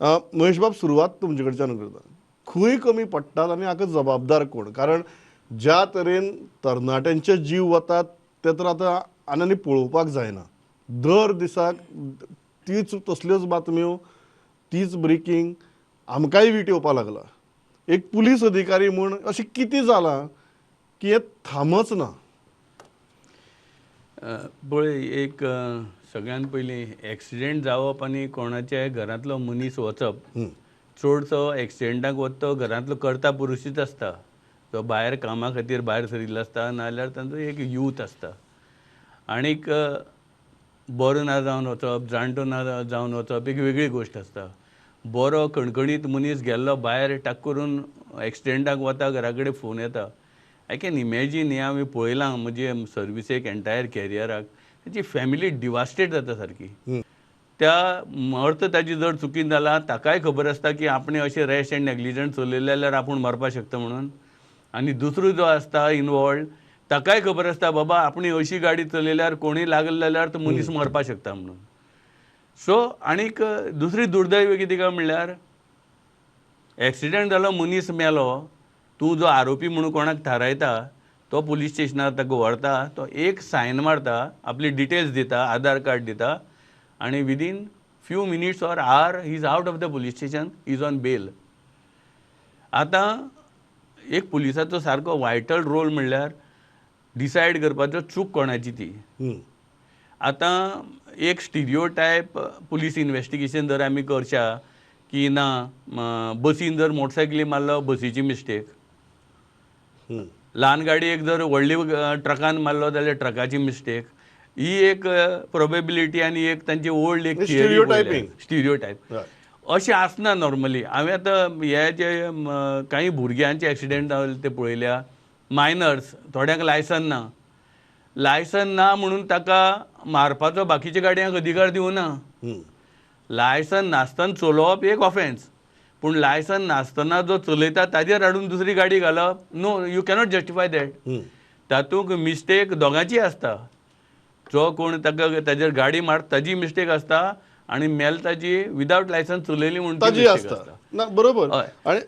महेश बाब, सुरवात तुमचे कडच्यान करता. खंय कमी पडटात आनी हाका जबाबदार कोण? कारण ज्या तरेन तरणाट्यांचे जीव वतात ते तर आतां आनी आनी पळोवपाक जायना. दर दिसाक तीच तसल्योच बातम्यो, तीच ब्रेकींग, आमकांय वीट येवपाक लागला. एक पुलीस अधिकारी म्हूण अशें कितें जालां की हें थांबच ना? पळय, एक सगळ्यान पयलीं एक्सिडेंट जावप आनी कोणाच्याय घरांतलो मनीस वचप, चडसो एक्सिडेंटाक वता तो घरांतलो करता पुरुशूच आसता, तो भायर कामा खातीर भायर सरिल्लो आसता, नाजाल्यार तांचो एक यूथ आसता. आनीक बरो ना जावन वचप, जाणटो ना जावन वचप एक वेगळी गोश्ट आसता. बरो कणकणीत मनीस गेल्लो भायर टाक करून एक्सिडेंटाक वता, घरा कडेन फोन येता. I can imagine, हें हांवें पळयलां म्हजे सर्विसेक, एंटायर कॅरियराक, ताची फॅमिली डिवास्टेट जाता सारकी. त्या अर्थ ताजी जर चुकीन जाला, ताकाय खबर आसता की आपणें अशें रॅश एंड नेग्लिजंट चलयलें जाल्यार आपूण मरपाक शकता म्हणून. आनी दुसरो जो आसता इनवॉल्ड ताकाय खबर आसता, बाबा आपणे अशी गाडी चलयल्यार कोणूय लागले जाल्यार तो मनीस मरपाक शकता म्हणून. सो आनीक दुसरी दुर्दैव कितें काय म्हणल्यार, एक्सिडेंट जालो, मनीस मेलो, तूं जो आरोपी म्हणून कोणाक थारायता तो पुलीस स्टेशनार ताका व्हरता, तो एक सायन मारता, आपली डिटेल्स दिता, आधार कार्ड दिता, आनी within few minutes or hour he is out of the police station, is on bail. आतां एक पुलिसाचो सारको वायटल रोल म्हणल्यार डिसायड करपाचो चूक कोणाची ती. आतां एक स्टिरियो टायप पुलीस इन्वेस्टिगेशन जर आमी करच्या की ना, बसीन जर मोटरसायकली मारलो, बसीची मिस्टेक, ल्हान गाडयेक जर व्हडली ट्रकान मारलो जाल्यार ट्रकाची मिस्टेक, ही एक प्रोबेबिलिटी आनी एक तांची ओल्ड एक स्टिरियोटायपींग. स्टिरियोटायप अशें आसना नॉर्मली. हांवें आतां हे जे कांय भुरग्यांचे एक्सिडेंट जाले ते पळयल्या, मायनर्स, थोड्यांक लायसन ना, लायसन ना म्हणून ताका मारपाचो बाकीच्या गाडयांक अधिकार दिवना. लायसन नासतना चलोवप एक ऑफेन्स, पूण लायसन नासतना जो चलयता ताजेर हाडून दुसरी गाडी घालप, no, you cannot justify that. तातूंत मिस्टेक दोगांची आसता, जो कोण ताका ताजेर गाडी मारता ताजी मिस्टेक आसता आनी मेल ताजी विदावट लायसन्स चलयली म्हणून ती ताजी mistake आसता ना, बरोबर. हय. आणि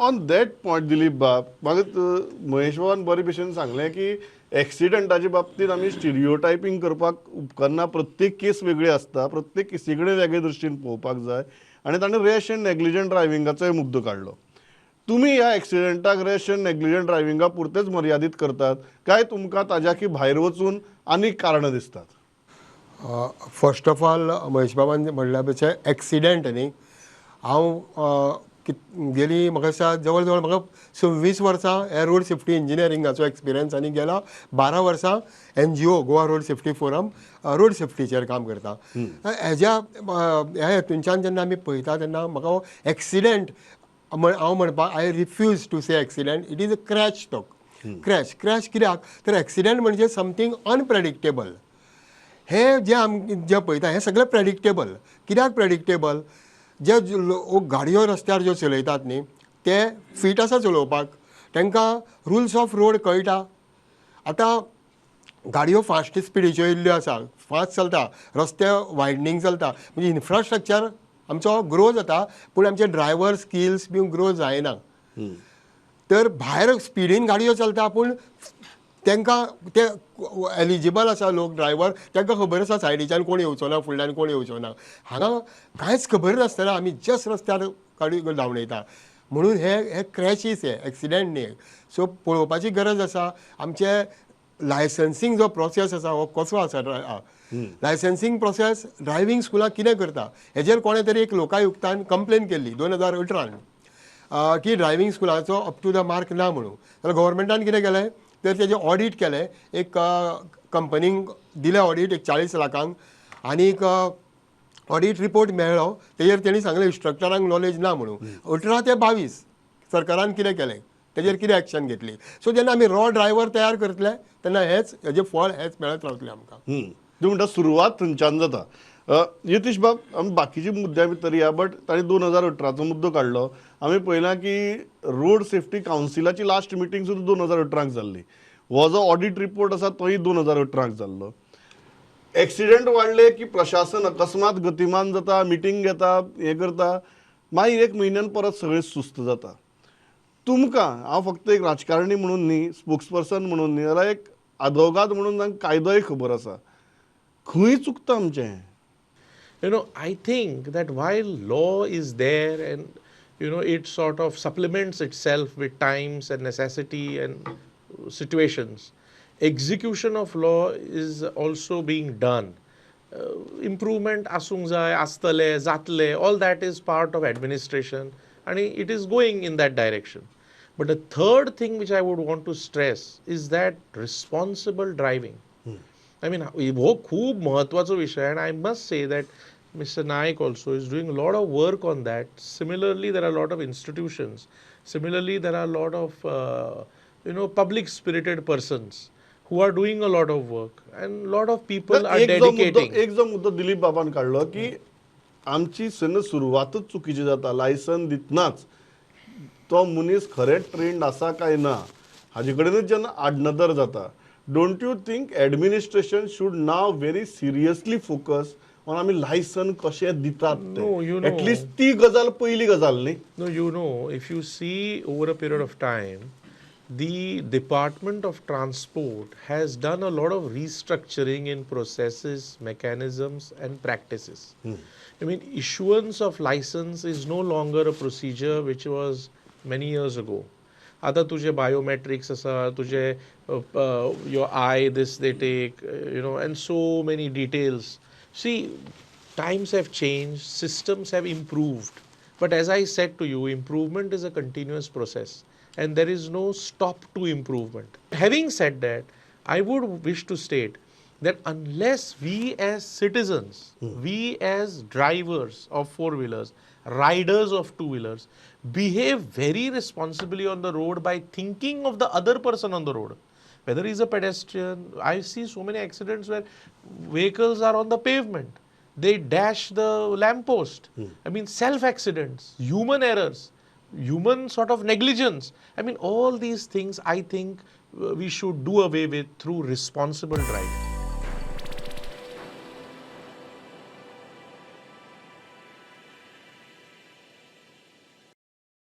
on that point Dilip बाब, म्हाका महेश बाबान बरे भशेन सांगलें की एक्सिडंटाच्या बाबतींत आमी स्टिरियोटायपींग करपाक उपकारना. प्रत्येक केस वेगळी आसता, प्रत्येक केसी कडेन वेगळे दृश्टीन पळोवपाक जाय. आनी ताणें रॅश एंड नेग्लिजंट ड्रायव्हिंगाचोय मुद्दो काडलो. तुमी ह्या एक्सिडंटाक रॅश एंड नेग्लिजंट ड्रायव्हिंगा पुरतेच मर्यादीत करतात काय तुमकां ताज्याकी भायर वचून आनीक कारणां दिसतात? फर्स्ट ऑफ ऑल, महेश बाबान म्हणल्या भशेन एक्सिडेंट न्ही, हांव गेली म्हाका दिसता जवळ जवळ म्हाका 26 वर्सां हे रोड सेफ्टी इंजिनियरिंगाचो एक्सपिरियन्स आनी गेला 12 वर्सां NGO Goa road safety forum road सेफ्टीचेर काम करता. हेज्या ह्या हेतूनच्यान जेन्ना आमी पळयता तेन्ना म्हाका एक्सिडेंट हांव म्हणपाक, I refuse to say accident, it is a crash. तो क्रॅश, क्रॅश कित्याक तर एक्सिडेंट म्हणजे समथींग अनप्रेडिक्टेबल. हे जे आम जे पळयता हें सगळें प्रेडिक्टेबल. कित्याक प्रेडिक्टेबल? जे लोक गाडयो रस्त्यार ज्यो चलयतात न्ही, ते फीट आसा चलोवपाक, तांकां रुल्स ऑफ रोड कळटा. आतां गाडयो फास्ट स्पिडीच्यो येयल्ल्यो आसा, फास्ट चलता, रस्ते वायडनींग चलता, म्हणजे इन्फ्रास्ट्रक्चर आमचो ग्रो जाता, पूण आमचे ड्रायवर स्किल्स बी ग्रो जायना. तर भायर स्पिडीन गाडयो चलता, पूण तांकां ते एलिजिबल आसा लोक ड्रायवर, तांकां खबर आसा सायडीच्यान कोण येवचो ना, फुडल्यान कोण येवचो ना. हांगा कांयच खबर नासतना आमी जस्ट रस्त्यार गाडी धांवडयता, म्हणून हे हे क्रॅशीस, हे एक्सिडेंट न्ही. सो पळोवपाची गरज आसा आमचे लायसन्सींग जो प्रोसेस आसा हो कसो आसा. लायसन्सींग प्रोसेस ड्रायव्हींग स्कुलां कितें करता हेजेर कोणें तरी एक लोकायुक्तान कंप्लेन केल्ली 2018न की ड्रायव्हींग स्कुलाचो अप टू the mark ना म्हणून. जाल्यार गव्हर्मेंटान कितें केलें तर तेजें ऑडीट केलें, एक कंपनीक दिलें ऑडीट एक 40 लाखांक, आनीक ऑडीट रिपोर्ट मेळ्ळो, तेजेर तेणी सांगलें इन्स्ट्रक्टरांक नॉलेज ना म्हणून. 18 ते 22 सरकारान कितें केलें, तेजेर कितें एक्शन घेतली? सो जेन्ना आमी रॉ ड्रायवर तयार करतले तेन्ना हेच हेजें फळ हेच मेळत रावतलें आमकां. तूं म्हणटा सुरवात थंयच्यान जाता. यतीश बाब, आमी बाकीचे मुद्दे आमी तरी या, बट ताणें 2018चो मुद्दो काडलो. आमी पळयलां की रोड सेफ्टी कावन्सिलाची लास्ट मिटींग सुद्दां 2018क जाल्ली. हो जो ऑडीट रिपोर्ट आसा तोय 2018क जाल्लो. एक्सिडंट वाडले की प्रशासन अकस्मात गतिमान जाता, मिटींग घेता, हें करता, मागीर एक म्हयन्यान परत सगळें सुस्त जाता. तुमकां हांव फक्त एक राजकारणी म्हणून न्ही, स्पोक्स पर्सन म्हणून न्ही, जाल्यार एक आदवोगाद म्हणून तांकां कायदोय खबर आसा, खंय चुकता आमचें? You know, I think that while law is there and, you know, it sort of supplements itself with times and necessity and situations, execution of law is also being done. Improvement आसूंक जाय, आसतले, जातले, all that is part of administration and it is going in that direction. But the third thing which I would want to stress is that responsible driving. I mean, हो खूब महत्वाचो विशय and I must say that Mr. Naik also is doing a lot of work on that. Similarly, there are a lot of institutions. Similarly, there are a lot of, you know, public spirited persons who are doing a lot of work and a lot of people are एक जो मुद्दो dedicating. एक जो मुद्दो दिलीप बाबान काडलो की आमची सन्न सुरवातच चुकीची जाता. लायसन दितनाच तो मनीस खरें ट्रेंड आसा काय ना हाजे कडेनच जेन्ना आडनदर जाता. Don't you think administration should now very seriously focus on आमी लायसन कशें दितात? No, you know. At least ती गजाल पयली गजाल न्ही. No, you know, if you see over a period of time, the Department of Transport has done a lot of restructuring in processes, mechanisms, and practices. I mean, issuance of license is no longer a procedure which was many years ago. आता तुझे biometrics आसा, तुझे your eye this they take, you know, and so many details. See, times have changed, systems have improved. But as I said to you, improvement is a continuous process and there is no stop to improvement. Having said that, I would wish to state that unless we as citizens, we as drivers of four wheelers, riders of two wheelers, behave very responsibly on the road by thinking of the other person on the road, whether he's a pedestrian. I see so many accidents where vehicles are on the pavement, they dash the lamppost. I mean, self accidents, human errors, human sort of negligence. I mean, all these things I think we should do away with through responsible driving.